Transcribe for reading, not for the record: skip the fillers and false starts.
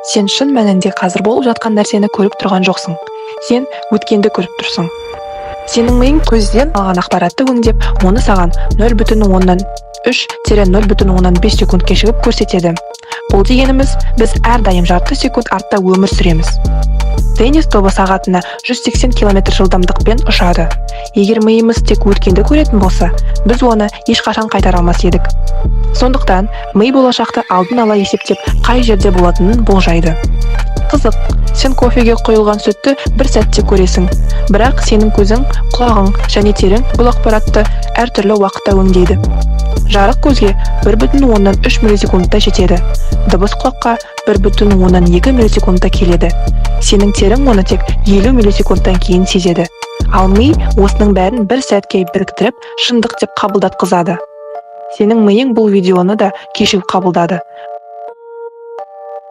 Сен шын мәнінде қазір болып жатқан нәрсені көріп тұрған жоқсың, сен өткенді көріп тұрсың. Сенің миың көзден алған ақпаратты өңдеп, оны саған 0,3-0,5 секунд кешігіп көрсетеді. Бұл дегеніміз, біз әрдайым жарты секунд артта өмір сүреміз. Теннис тобы сағатына 180 км жылдамдықпен ұшады. Егер миымыз тек өткенді көретін болса, біз оны ешқашан қайтара алмас едік. Сондықтан ми болашақты алдын ала есептеп, қай жерде болатынын болжайды. Қызық, сен кофеге құйылған сүтті бір сәтте көресің, бірақ сенің көзің, құлағың және терің бұл ақпаратты әртүрлі уақытта өңдейді. Жарық көзге 1,3 миллисекундта жетеді, дыбыс құлаққа 1,2 миллисекундта келеді. Сенің терің оны тек 50 миллисекундтан кейін сезеді. Ал ми осының бәрін бір сәтке біріктіріп, шындық деп қабылдатқызады. Сенің миың бұл видеоны да кешігіп қабылдады,